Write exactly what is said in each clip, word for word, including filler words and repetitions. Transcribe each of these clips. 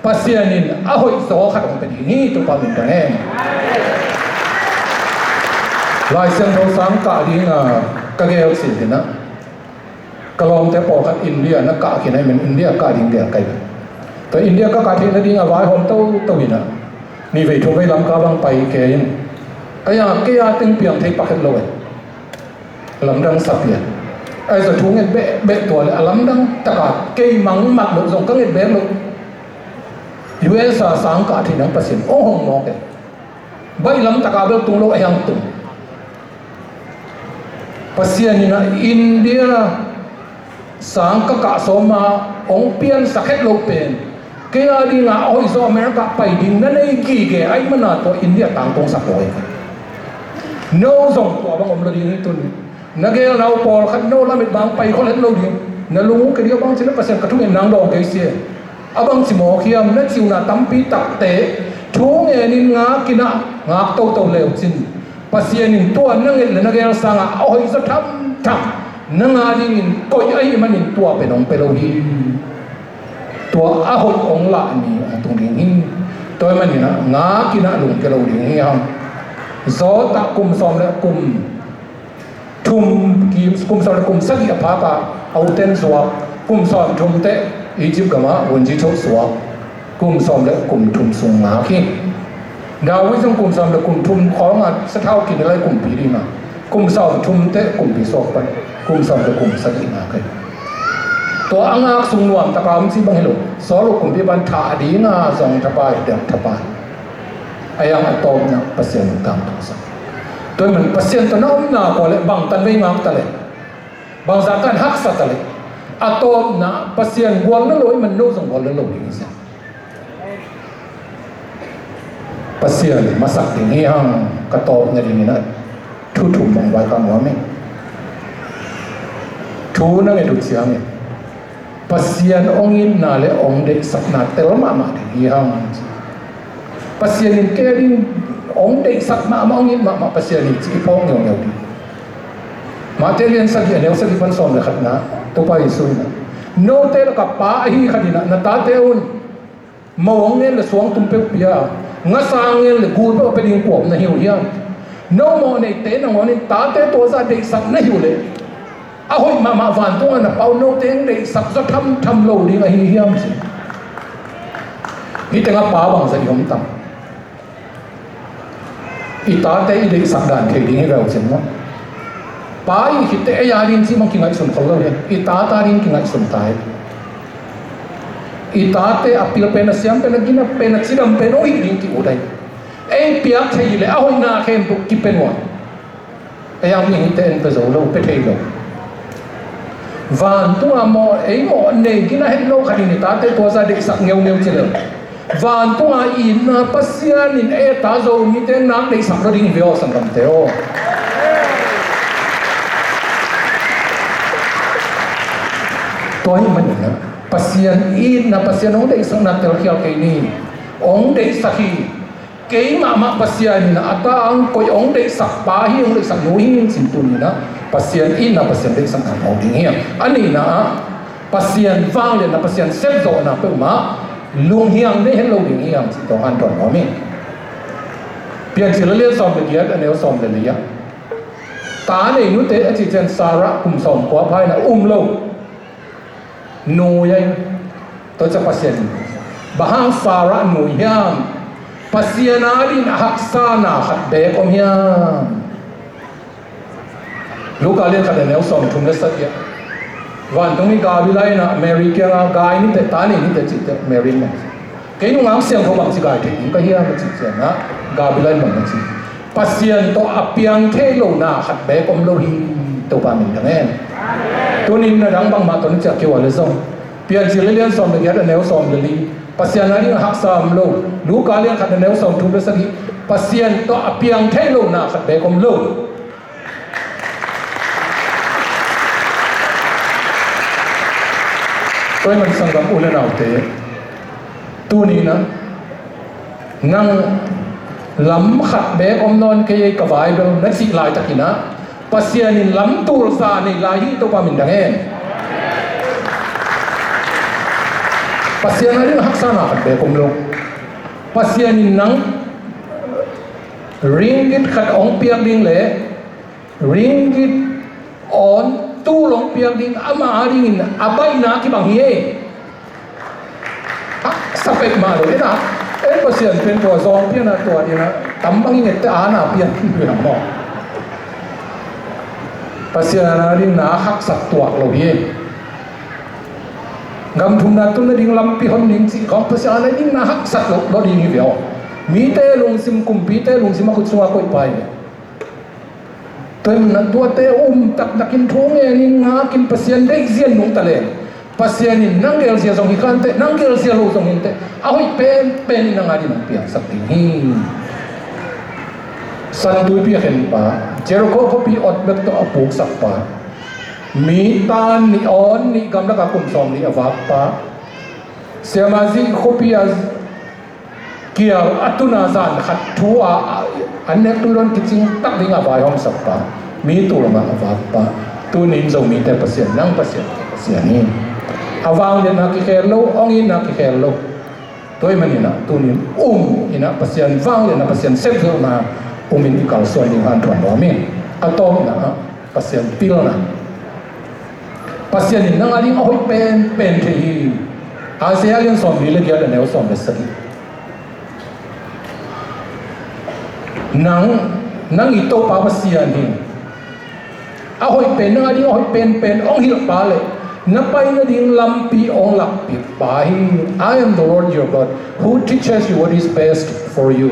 Pasian in a hoih zaw khat hong pia ding hi, Topa min thang hen. Lai Siangtho sang kah ding a ka gel cih hi na. Ka lawmte pawlkhat India na kah khin ahih man India kah ding gel ka hi. Tua India ka kah theih nading a vaihawm toto hi na. Nih vei thum vei Lamka bang pai kei in. Kei a, kei a teng piang thei pak het lo e. Lamdang sa pian. Ahi zong thu nget behbeh tua leh a lamdang taka kei mangmat loh zong ka nget bek loh. U S a sang kah theih nang Pasian hong hong mawk e. Baih lam taka bel tung lo a hiang tung. Pasian in a India sang ka kah sawm a hong piansak het loh pen kei a ding a hoih zaw America pai ding na nei gige ahih man a tua India tangtungsak lo hi. No zong tua bang om lo ding hi tuni. Na gelna uh pawlkhat no lamet bang pai khol het lo ding. Na lung uh kei ding a bang ci leh Pasian ka thungetna hong dawng kei si e. A bang ci mawk hiam na ci uh na tampi takte thungen in ngak in a ngak toto le uh cin. Pasian in tua na nget le na gel sang a a hoih zaw thamtham na ngah dingin koih ahih manin tua pen hong pia lo hi. Tua a hoih hong lah ni hong tung ding hi. Tua ahih manin a ngak in a lungkia lo ding hi hang. Zawtah kum sawm le kum thum kim, kum sawm le kum sagih a phak a, a uten zuak, kum sawm thum teh Egypt gam ah Wunji Cho suak, kum sawm le kum thum sung ngak hi. David zong kum sawm le kum thum khawng a sathau kine lai kumpi ding a, kum sawm thum teh kumpi suak pan, kum sawm le kum sagih ngak hi. Tua a ngak sung nuam taka om ci bang hi lo, Saul kumpi pan thah ding a zong thapai, dam thapai. A hiang a tawpna Pasian in tangtungsak. Tua ahih man Pasian tawh na omna kua le bangtan vei ngak ta le, bangzah tan haksa ta le, a tawpna Pasian gual na lo ahih man no zong gual na lo ding hi sia. Pasian masak ding hi hang ka tawpna dingin a thu thum bang vai ka nuam hi. Thu na nget uh ciangin Pasian hong itna le hong deihsakna tel mahmah ding hi hang. Pasian in kei a ding hong deihsak mahmah, hong it mahmah Pasian in ci i phawk ngeungeu ding. Matthai lian sagih a neu sagih pan sawm le khatna, Topa Jesu in a, note lakah pa ahi khat in a na tate un mo hong ngen le suang tum peuh pia, ngasa ngen le gul peuh a pia ding kua om na hi uh hiam? No mawh neite nangawn in tate tua zah deihsak na hi uh leh a hoih mahmah vantung a na Pa uh note hong deihsak zaw thamtham lo ding ahi hiam ci. Hih tengah pa bangzah i om tam? I tate i deihsak dan thei ding hi veu cin maw? Pa i khit teh ei a ding cih bang kingaihsun khol lo hi. I tate a ding kingaihsun ta hi. I tate a pil pen, a siam pen, a gina pen, a cidam pen hong hih ding ki-ut ahi. Ei piak thei hi leh a hoihna khempeuh kipia nuam. Ei a mi hite en pia zo lo, pia thei lo. Vantung a mawh, ei mawh nei gina het lo khat in i tate tua zah deihsak ngeungeu ci leh, vantung a itna Pasian in ei a ta Zomite nak deihsak lo ding hi ve aw sanggamte aw. Tua ahih manin a Pasian itna, Pasian hong deihsakna telkhial kei ni. Hong deihsak hi. Kei mahmah Pasian in a ta hong koih, hong deihsak pa hi, hong deihsak nu hi cin tuni in a Pasian itna, Pasian deihsakna hong ding hi. A nihna ah Pasian vangliatna, Pasian sepzawhna peuhmah lunghiang nei het lo ding hi hang cih tawh hanthawn nuam hi. Piancil a lian sawm le giat a neu sawm le li ah, ta nei nute a cih ciang Sarah kum sawm kua pha in a um lo. Nu hi a, tua ciang Pasian in bang hang Sarah nu hiam? Pasian a dingin a haksa na khat beek om hiam? Luka lian khat a neu sawm thum le sagih ah, vantungmi Gabriel in a Mary kiangah gai ni teh, ta nei ni teh cih teh Mary in bang ci? Kei nungak siangtho bang ci gai thei ding ka hiam a cih ciangah Gabriel in bang ci? Pasian tawh a piang thei lo na khat beek om lo hi. Topa min thang hen. Tunin na dang bangmah tawh na ciah kei uh a leh zong, Piancil a lian sawm le giat a neu sawm le li, Pasian a ding a haksa om lo. Luka lian khat a neu sawm thum le sagih, Pasian tawh a piang thei lo na khat beek om lo. Tua ahih man sanggam u le naute, tuni in a nang lam khat beek om nawn kei ei, ka vai bel na cih laitakin a Pasian in lam tulsa nei lai hi. Topa min thang hen. Pasian a ding haksatna khat bek om lo. Pasian in nang ringgit khat hong piak ding le ringgit awn tul hong piak ding, ama a dingin a baihna kibang hi e. Haksa peuhmah lo in ah, ei Pasian pen tua zawng pian a tua ding a tam bang i ngette a na pian pian maw? Pasian a ding na haksa tuak lo hi. Gam thumna tun nading lampi hon ding cih khawng Pasian a ding na haksa lo, lo ding hi ve aw. Mite lungsim, kumpite lungsim a khut sungah koih pai ve. Tua hi manin ah tuate um taktakin thu ngenin ngakin Pasian deih zia nungta leng Pasian in nang gelsia zong hi kha inteh, nang gelsia lo zong hi inteh, a hoih penpen in nang a ding hong piangsak ding hi. San Tuipi a khenpa, Jericho khuapi ot bek tawh a puksakpa, mi tan nih awn nih gamlak a kum sawmnih a vakpa, Siamazih khuapi a kial a tun a zan khat thu a, a, an nek tui dawn kicing tak ding a vaihawmsakpa, mi tul mah a vakpa, tunin Zomite Pasian, nang Pasian, Pasian hi. A vangliatna kikhel lo, hong itna kikhel lo. Tua hi manin ah tunin um in ah Pasian vangliatna, Pasian sepzawhna um in i kalsuan ding hanthawn nuam hi. A tawpna ah Pasian pilna. Pasian in nang a ding a hoih penpen thei hi. Isaiah lian sawmli le giat a neu sawm le sagih. Nang, nang i Topa Pasian hi. A hoih pen, nang a ding a hoih penpen hong hilhpa le na pai nading lampi hong lakpikpa hi. I am the Lord your God, who teaches you what is best for you,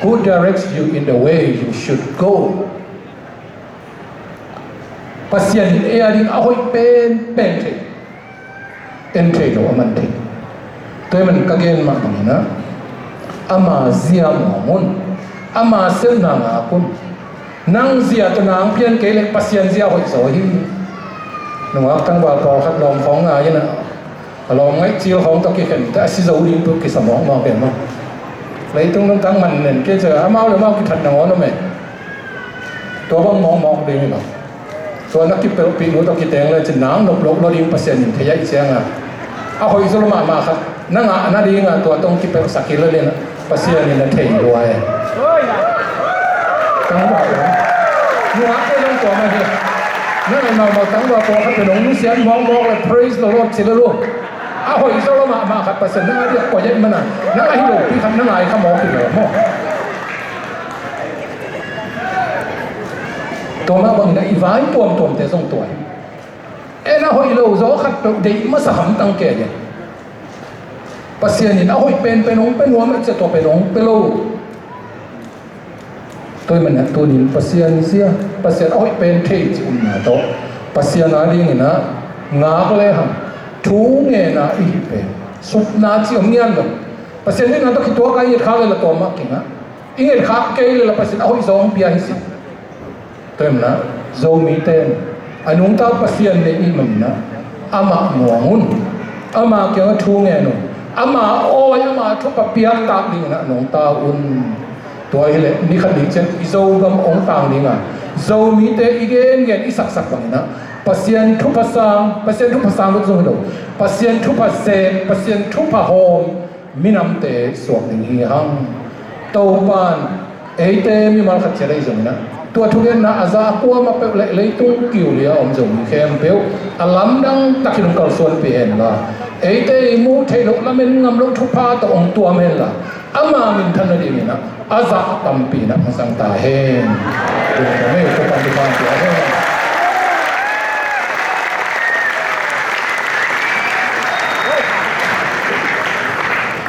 who directs you in the way you should go. Pasian in ei a ding a hoih penpen thei. En thei lo a man thei. Tua hi man ka gen mah bangin ah ama zia muang un. Ama sepna ngak un. Nang zia tawh nang pian kei leh Pasian zia hoih zaw hi. Nungak tangval pawlkhat lawm khawng ngai in ah a lawm ngaih cil khawng tawh kikhen teh a si zo ding tuk kisa mawkmawk hi maw? Leitung nuntak man nen kei cia amau le amau kithat nangawn om e. Tua bang mawkmawk ding hi lo. Tua na kipelhpih nu tawh kiteng le cin nang nop loh lo ding Pasian in thei ahih ciangin a hoih zaw lo mahmah khat na ngah nadingin tua tawh kipelhsak hi lo ding a Pasian in a thei lua e. Tangval nungak te zong tua mah hi. Na ngaih mahmah tangval pawlkhat pen hong nusiat mawkmawk le praise the Lord ci le lo. A hoih zaw lo mahmah khat Pasian nang a diak kua yet mana nang a hi lopi khat na ngai kha mawk hi lo maw? Tua mah bangin a i vai tuamtuamte zong tua hi. En a hoih lo zaw khat peuh deih masa hamtang kei a. Pasian in a hoih penpen hong pia nuam a cia tua pen hong pia lo. Tua hi manin a tunin Pasian zia, Pasian a hoih pen thei ci umna tawh Pasian a dingin a ngak lehang thu ngen a i hih pen supna ci om ngian lo. Pasian dingin a tawh khituak a i ngetkhak le la tua mah kingah i ngetkhak kei le la Pasian a hoih zaw hong pia hi si. Tua hi manin a Zomite in a nungta Pasian nei i hih manin a amah muang un. Ama kiangah thu ngen un. Ama awi, ama thupha piaktak dingin a nungta un. Tua hileh ni khat ni ciang i Zogam hong tang ding a Zomite i gengen i saksak bangin a Pasian thupha sang, Pasian thupha sang lo zong hi lo, Pasian thupha zek, Pasian thupha hawm minamte suak ding hi hang. Topa in eite mimal khat ciat ahi zongin a tua thugenna a za kuamah peuh le leitung kiu li a om Zomi khempeuh a lamdang takin hong kalsuanpih hen la, eite i muh theih loh, lamen ngam loh thupha tawh hong tuam hen la, ama minthan nadingin a a zah tampi in a hong zang ta hen. Ding ta mei, Topa in thupha hong pia hen.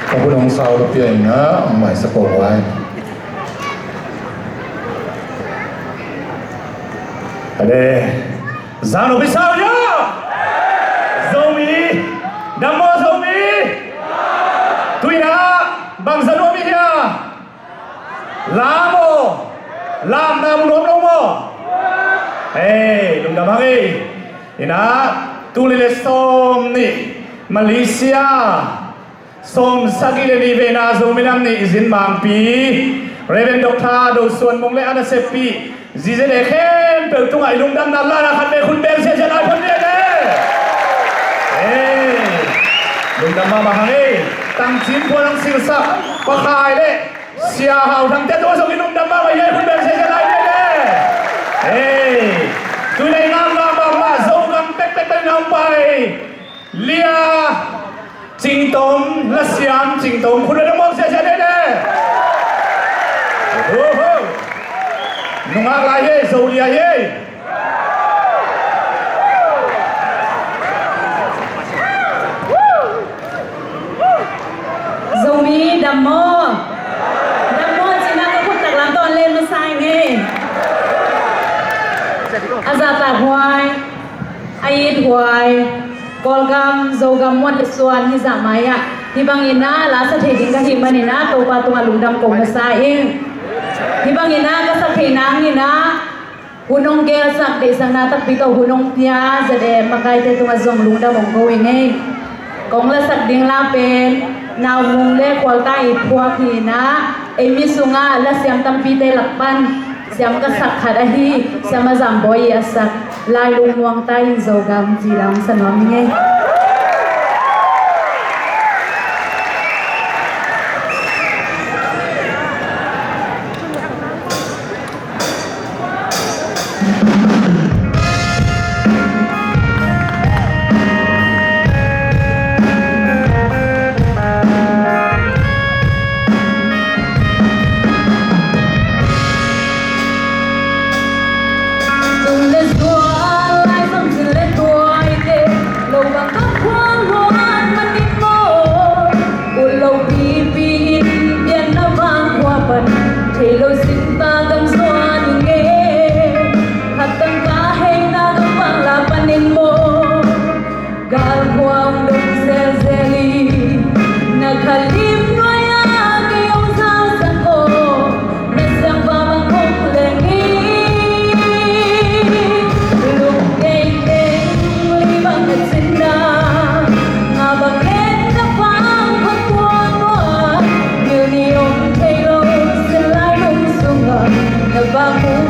Ka hun hong sau lo pia in a hong maisak ko vai. Ale, zang lo pi sau ya. Zomi, dam maw Zomi. Tuina bangzah nuam i hia? Lam aw, lamna mu nuam lo maw? Ei, lungdam hang ei. Ina, tul nih le sawm nih Malaysia, sawm sagih le nih vena Zomi Nam Ni zin mangpi Reverend Doctor Do Suan Mung le a naseppih zizene khempeuh tungah i lungdamna lana khat vei khut beng siasia nai phot lian e. Ei. Lungdam mahmah hang ei. Tangcin puan ang silsak Pa Khai le Sia Hau Thangte tungah zong i lungdam mahmah ei, hun bel sia sia lai ei le. Ei, tui nei ngam ngam mahmah Zogam pekpek pen ngam pai. Lia Cing Tom, lasiam Cing Tom, khut a dong mawk sia sia dei le. Oho. Nungak lai hi, Zo lia hi. Zomi dam maw? Dam maw cih na ka khut taklam tawh len masa ing ei. A zahtak huai, a it huai, Kawlgam, Zogam muan le suan hizah mai-ah hih bangin ah la sa thei ding ka hih manin ah Topa tungah lungdam ko masa ing. Hih bangin ah ka sak theih nangin ah hun hong gelsak, deihsakna takpi tawh hun hong pia Z A M makaite tungah zong lungdam hong ko ing ei. Kong lasak ding la pen Nau Mung le Khualta i phuak hi-in ah, ei mi sungah lasiam tampite lak pan siam ka sak khat ahi Siam a Zam Bawi i a sak Lai Lung Muang Ta In Zogam ci la hong sa nuam ing ei. Tum le zual, lai zong cin le tuaite, lo bang ka khuang luan man in maw? Ut lo pipi in pianna vang khua pan, thei lo sin ta gam zuan ing e. Khat tang ka heina gam vang la pan in maw? Gal khuang dong zelzel i, na khalim nuai-a kei hong zausak aw, na siangpa bang hong leng i. Lung keiteng li bang na cinna, nga bang et na pang khuat tua nuai, mil ni om thei lo sin lai lung sungah, na bang hong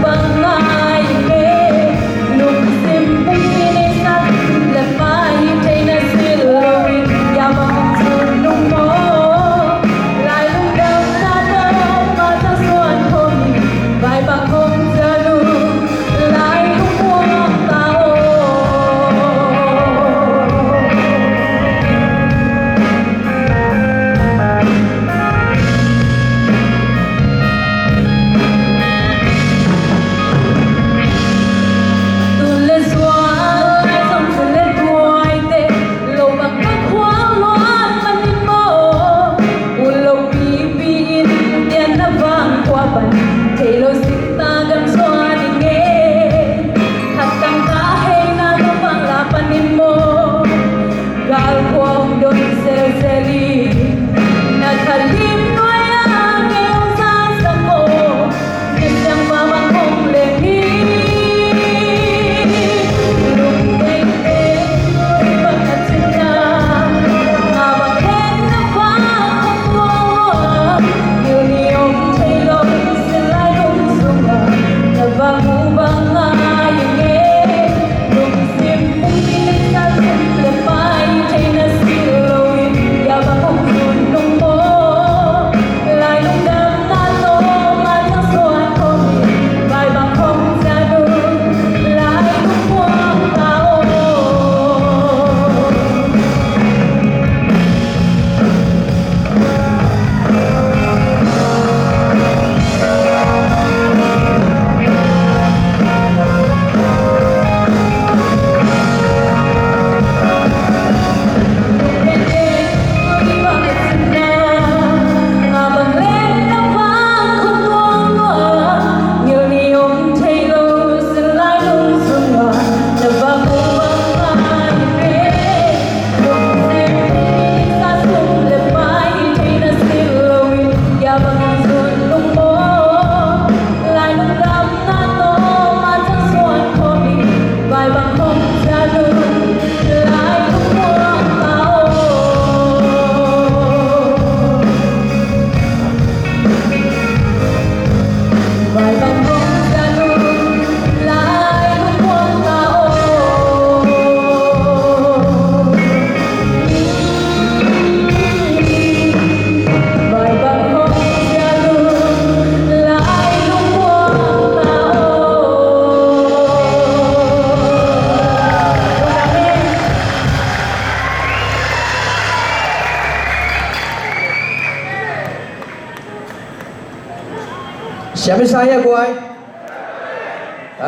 Siam i sa hia guai?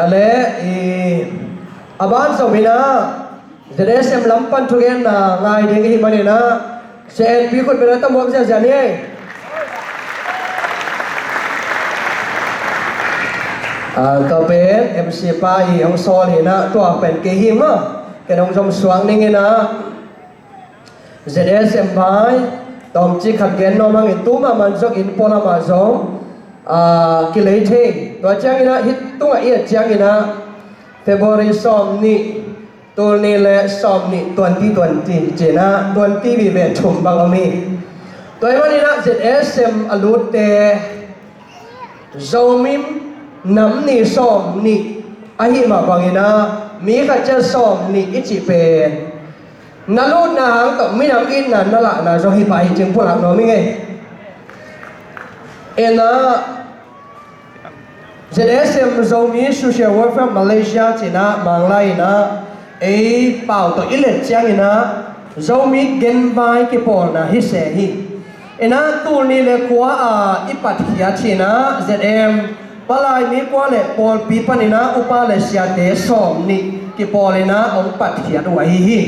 Ale, i a ban zom in ah Z S M lam pan thugenna ngai ding i hih manin ah, Sia N P khut beng a tamuak ziazia ni ei. A, tua pen M C pa i hong sawl hi in ah, tua pen kei hi mah. Ken hong zom suak ning in ah, Z S M vai tawmcik khat gen nuam hangin, tu mahmah zong inn pualam ah zong, ah, kilei thei. Tua ciangin ah, hih tungah i et ciangin ah, February sawm nih, tul nih le sawm nih, twenty twenty ci-in ah, twenty vive thum bang om hi. Tua ahih manin ah Z S M a lutte Zomi nam ni sawm nih ahih mah bangin ah, mi khat ciat sawm nih i cih pen na lutna hang tawh minam itna na lahna zong hi pah hi cih pulak nuam ing ei. En ah, Z S M, Zomi Social Welfare Malaysia ci-in ah Manglai in ah ei pau tawh i let ciangin ah, Zomi genvai kipawlna hi se hi. In ah tul nih le kua a i patkhiat hi in ah, Z M, palai mi kua le pawlpi panin ah upa le siate sawm nih kipawl in ah hong patkhiat uh ahi hi.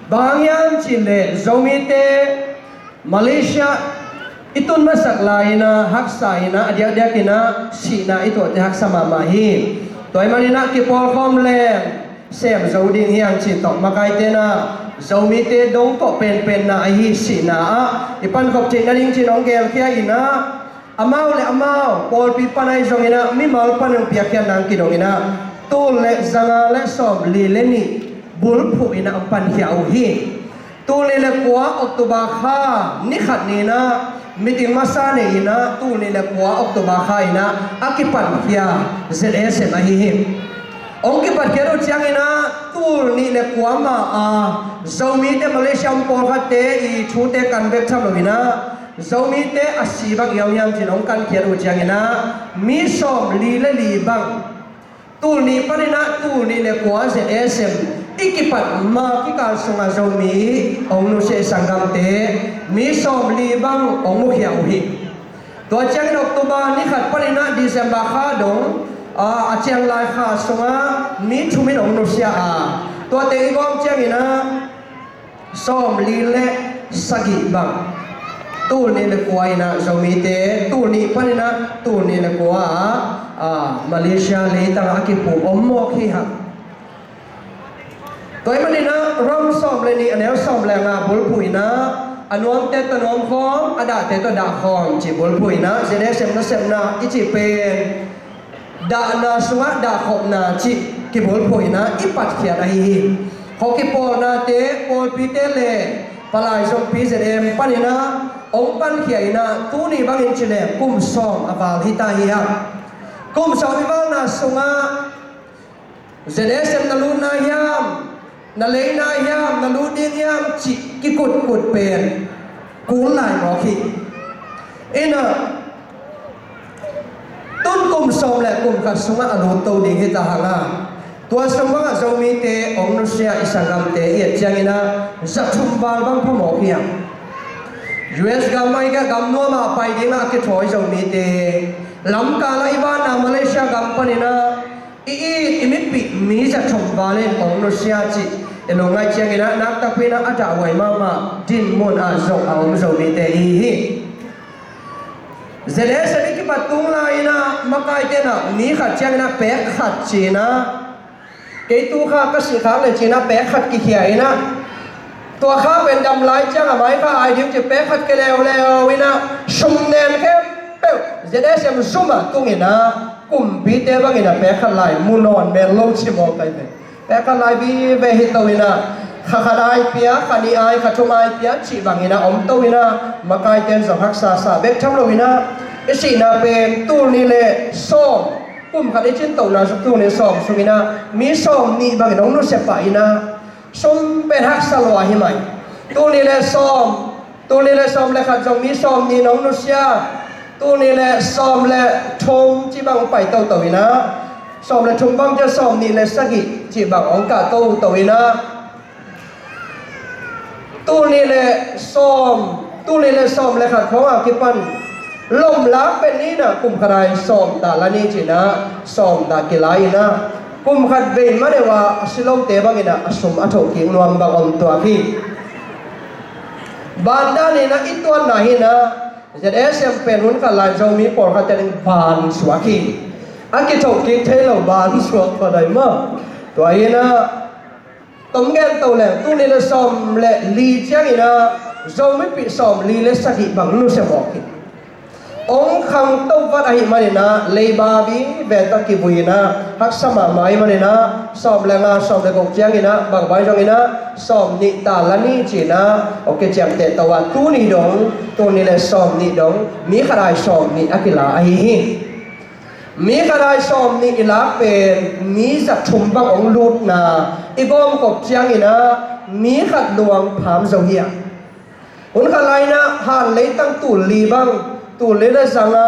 Bang hang hiam cih leh Zomite Malaysia i tun masak lai in ah, haksa in ah, a diakdiak in ah sihna i tuahte haksa mahmah hi. Tua ahih manin ah kipawlkhawm leng sem zo ding hi hang cih tawh, makaite in ah Zomite dong kawh penpenna ahi sihna ah i pankhop theih nading ci-in hong gelkhia in ah, amau le amau pawlpi pan ahi zongin ah, mimal pan hong piakkhiat nang kidong in ah, tul le zanga le sawm li le nih bulphuh in ah hong pankhia uh hi. Tul nih le kua October kha ni khat ni in ah meeting masa nei in ah, tul nih le kua October kha in ah a kipankhia Z S M ahi hi. Hong kipatkhiat uh ciangin ah, tul nih le kua ma a Zomite Malaysia om pawlkhatte i thute kan bek tham lo in ah, Zomite a si bang i om hiam ci-in hong kankhiat uh ciangin ah, mi sawm li le li bang, tul nih panin ah tul nih le kua Z S M i kipat ma kikal sungah Zomi hong nusia i sanggamte mi sawm li bang hong mukhia uh hi. Tua ciangin October ni khat panin ah December kha dong, a, a ciang lai kha sungah mi thum in hong nusia a, tuate i gawm ciangin ah sawm li le sagih bang, tul nih le kua in ah Zomite, tul nih panin ah tul nih le kua ah, ah, Malaysia leitang ah a kipu om mawk hi hang. Tua ahih manin ah ram sawm le nih, a neu sawm le nga bulphuh in ah, a nuamte tawh nuam khawm, a dahte tawh dah khawm cih bulphuh in ah, Z S M nasepna i cih pen dahna sungah dahkhopna cih kibulphuh in ah i patkhiat ahi hi. Khuakipawlnate, pawlpite le palai zompi Z M panin ah hong pankhia in ah, tuni bangin ci leng kum sawm a val hi ta hi hang. Kum sawm i valna sungah Z S M na lutna hiam, na leina hiam, na lut ding hiam cih kikutkut pen kul lai mawk hi. In ah, tun kum sawm le kum khat sungah a lutto ding hi ta hang a, tua sung bangah Zomite hong nusia i sanggamte i et ciangin ah, za thum val bang phamawh hi hang. U S gam ah i gam nuam ah pai dingah a kithawi Zomite, lamkal ah i vanna Malaysia gam panin ah i it i mipih mi za thum val in hong nusia cih i lungngaih ciangin ah, nak takpi in ah a dahhuai mahmah dinmun ah zong a om Zomite i hi hi. Z S M i kipat tung lai in ah, makaite in ah mi khat ciangin ah pek khat ci-in ah, kei tu kha ka sih khak leh ci-in ah pek khat kikhia in ah, tua kha pen dam lai ciang a mai kha ai ding ci pek khat kia leuleu in ah, sum nen khempeuh Z S M sum ah tung in ah, kumpite bangin ah pek khat lai mu nawn men lo ci mawk ai ve. Pek khat lai vive hi to in ah, kha khat ai pia, kha nih ai, kha thum ai pia cih bangin ah om to in ah, makaite in zong haksa sa bek tham lo in ah, i sihna pen tul nih le sawm, kum khat i cin tohna sung tul nih sawm sung in ah, mi sawm nih bangin hong nusia pah in ah, sum pen haksa lua hi mai. Tul nih le sawm, tul nih le sawm le khat zong mi sawm nih in hong nusia. Tul nih le sawm le thum cih bang hong pai toto in ah, sawm le thum bang ciang sawm nih le sagih cih bang hong kah toto in ah, tul nih le sawm, tul nih le sawm le khat khawng a kipan Lomlak pen ni in ah kum khat ai sawm dah la ni ci-in ah sawm dah kila in ah, kum khat vei maneuh a a si lote bangin ah a sum a thoh kik nuam bang om tuak hi. Bandan in ah i tuanna hi in ah, Z S M pen hun khat lai Zomi pawlkhat in vansuak hi. A kithoh kik thei lo vansuak khat ai mah. Tua hi in ah, tom gen to leng, tul nih le sawm le li ciangin ah Zomipih sawmli le sagih bang nusia mawk hi. Ong khangto vat ahih manin ah leiba vive tawh kivui in ah haksa mahmah ahih manin ah sawm le nga, sawm le guk ciangin ah bang vai zongin ah sawmnih ta la ni ci-in ah ong kiciamteh to a, tuni dong, tul nih le sawmnih dong mi khat ai sawmnih a kila ahi hi. Mi khat ai sawmnih i lak pen mi za thum bang ong lutna i gawmkop ciangin ah mi khat luang pham zo hi a. Hun khat lai in ah han leitang tul li bang, tul li le za nga,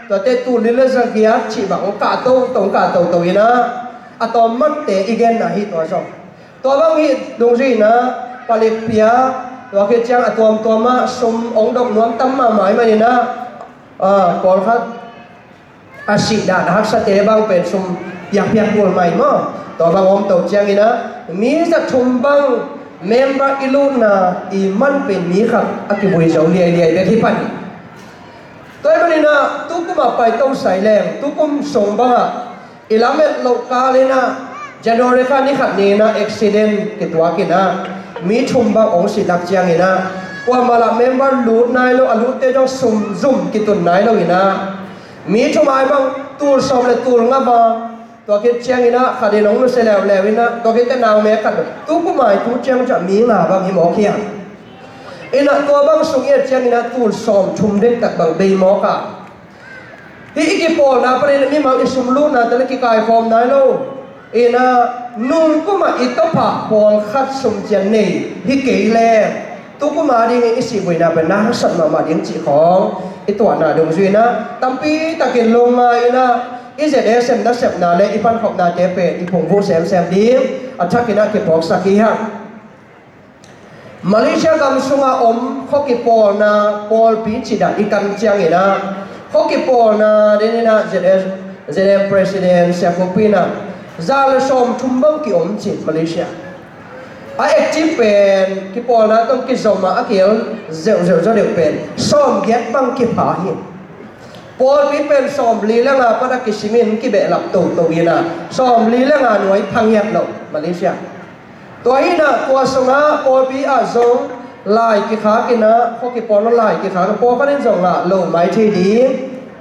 tuate tul li le za giat cih bang ong kah toto, ong kah toto in ah a tawm matte i genna hi tua zong. Tua bang hi dungzui in ah palik pia, tua khit ciang a tuamtuam ah sum ong dok nuam tam mahmah ahih manin ah, ah, pawlkhat a sih dan a haksate bang pen sum piakpiak kul mai maw? Tua bang om to ciangin ah mi za thum bang member i lutna i man pen mi khat a kivui zo liailiai bek hi pan hi. Tua ahih manin ah tukum a pai to sai leng, tukum sung bangah i lamet loh kal in ah January kha ni khat ni in ah accident kituak in ah mi thum bang ong si lak ciangin ah kuamah lah member lut nai lo, a lutte zong sum zum kitun nai lo in ah mi thum ai bang tul sawm le tul nga va, tua khit ciangin ah khat in ong nusia leuleu in ah tua khit teh nau me khat, tukum ai tu ciang ciah mi nga bang hi mawk hi a. In ah tua bang sung i et ciangin ah tul sawm thum ding tak bang bei mawk a. Hih i kipawlna panin mimal i sum lutna te le kikaikhawm nai lo. In ah nungkum ah i tawpah pawlkhat sum cian nei hi kei leng, tukum a dingin i sihbuaina pen na haksat mahmah ding cih khawng i tuahna dungzui in ah tampi takin lungngai in ah i Z S M nasepna le i pankhopnate pen i phungvuh semsem ding a thakin ah kiphawksak hi hang. Malaysia gam sungah om khua kipawlna pawlpi cih dan i kan ciangin ah, khua kipawlna dingin ah Z S, Z M President Sia Khup in ah za le sawm thum bang ki-om ci Malaysia. A active pen kipawlna tawh kizom a a kihel zeuhzeuh zaw deuh pen sawm giat bang kipha hi. Pawlpi pen sawmli le nga pan a kisimin kibehlap toto in ah sawmli le nga nuai pha ngiat lo Malaysia. Tua hi in ah tua sungah pawlpi ah zong lai kikhak in ah khua kipawlna lai kikhak in pawlkhat in zong ngah lo mai thei ding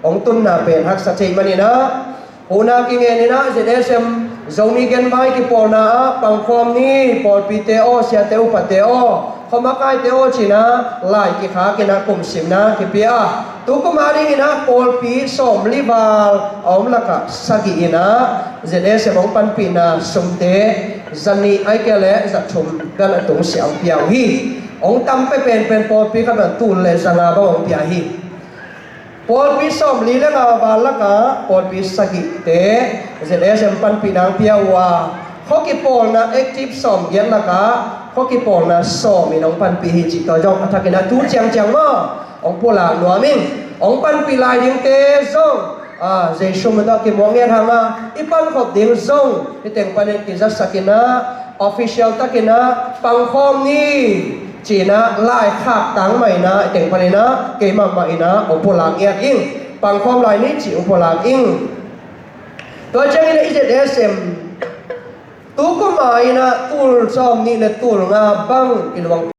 ong tunna pen haksa thei manin ah, huhna kingen in ah Z S M Zomi Genvai kipawlna ah pangkhawm ni, pawlpite aw, siate upate aw, khuamakaite aw ci-in ah lai kikhak in ah kumsimna kipia a, tukum a dingin ah pawlpi sawmli val a om lakah sagih in ah Z S M ong panpihna sumte za nih ahih kei leh za thum bel a tungsiah ong pia uh hi. Ong tam pia penpen pawlpi khat bel tul le za nga bang ong pia hi. Pawlpi sawmli le nga val lakah pawlpi sagihte Z S M panpihna ong pia uh a, khua kipawlna active sawm giat lakah khua kipawlna sawm in ong panpih hi cih tua zong a thakin ah tu ciangciang maw ong pulak nuam ing. Ong panpih lai dingte zong, ah, Jesu min tawh kimuang ngiat hang a, i pankhop ding zong hih teng panin kizatsak in ah, official takin ah pangkhawm ni ci-in ah lai khak tang mah in ah, hih teng panin ah keimah mah in ah ong pulak ngiat ing. Pangkhawm lai ni ci ong pulak ing. Tua ciangin ah i Z S M tukum a in ah tul sawmnih le tul nga bang i luang